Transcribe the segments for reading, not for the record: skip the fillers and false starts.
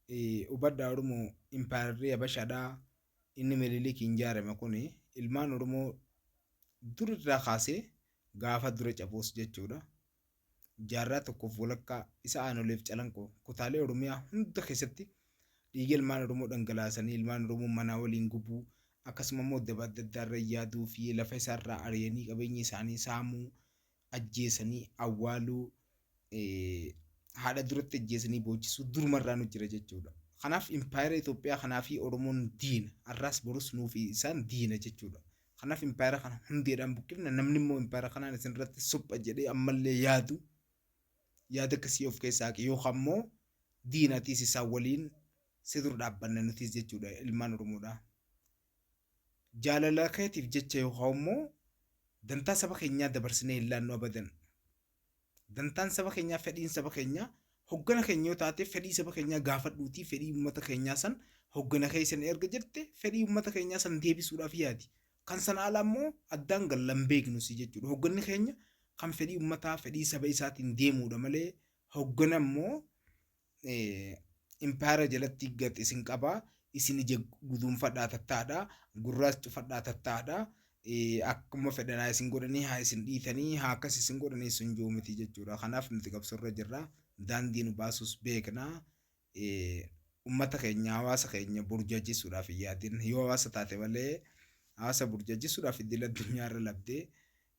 Hubadhaa Oromoo, impaayerri Habashaadhaa inni Minilikiin ijaarame kun ilmaan Oromoo dur irraa kaasee gaafa dura cabuus jechuudha. Jaarraa tokkoof walakkaa isa Aanoleef Calanqoo kutaalee Oromiyaa hunda keessatti dhiiga ilmaan Oromoo dhangalaasanii, ilmaan Oromoo manaa waliin gubuu, akkasuma immoo daba adda addaa irra yaaduu fi lafa isaarraa ari'anii qabeenya isaanii saamuu, ajjeesanii awwaaluu, haadha duratti ajjeesanii boochisuu durumarraa nu jira jechuudha. Kanaaf impaayera Itoophiyaa kanaa fi Oromoon diina. Har'aas borus nuu fi isaan diina jechuudha. Kanaaf impaayera kana hundeedhaan buqqifna. Namni immoo impaayera kanaan isin irratti supha jedhee ammallee yaadu, yaada akkasii of keessaa haqi, yookaan immoo diinatiis isaan waliin si dura dhaabbanna nutis jechuudha ilmaan Oromoodha. Jaalala keetiif jecha yookaan immoo dantaa saba keenyaa dabarsinee hin laannu abadan. Dantaan saba keenyaa, fedhiin saba keenyaa hoggana keenya yoo taate, fedhii saba keenyaa gaafadhuutii fedhii uummata keenyaa san hoggana keessan erga jette, fedhii uummata keenyaa san deebisuudhaaf yaadi. Kan sana ala immoo addaan gallan beeknu si jechuudha. Hogganni keenya kan fedhii uummataa, fedhii saba isaatiin deemuudha malee hoggana immoo impaayera jalatti gad isin qabaa, isin ija guduunfadhaa tattaadha, gurraas cufadhaa tattaadha, akkuma fedhan haa isin godhanii, haa isin dhiitanii, haa akkas isin godhanii sun jiru miti jechuudha. Kanaaf nuti qabsoorra jirra, daandii nu baasus beekna. Ummata keenya, hawaasa keenya burjaajisuudhaaf hin yaadin. Yoo hawaasa taate malee hawaasa burjaajisuudhaaf idil addunyaa irra labdee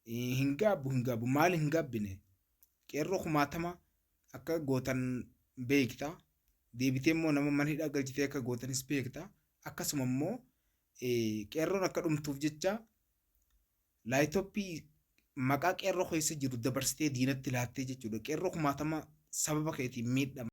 hin gaabbu, hin gaabbu. Maal hin gaabbine? Qeerroo kumaatama akka gootan beekta. Deebitee immoo nama mana hidhaa galchitee akka gootanis beekta. Akkasuma immoo qeerroon akka dhumtuuf jecha laayitooppii maqaa qeerroo keessa jiru dabarsitee diinatti laattee jechuudha. Qeerroo kumaatama sababa keetiin miidhama.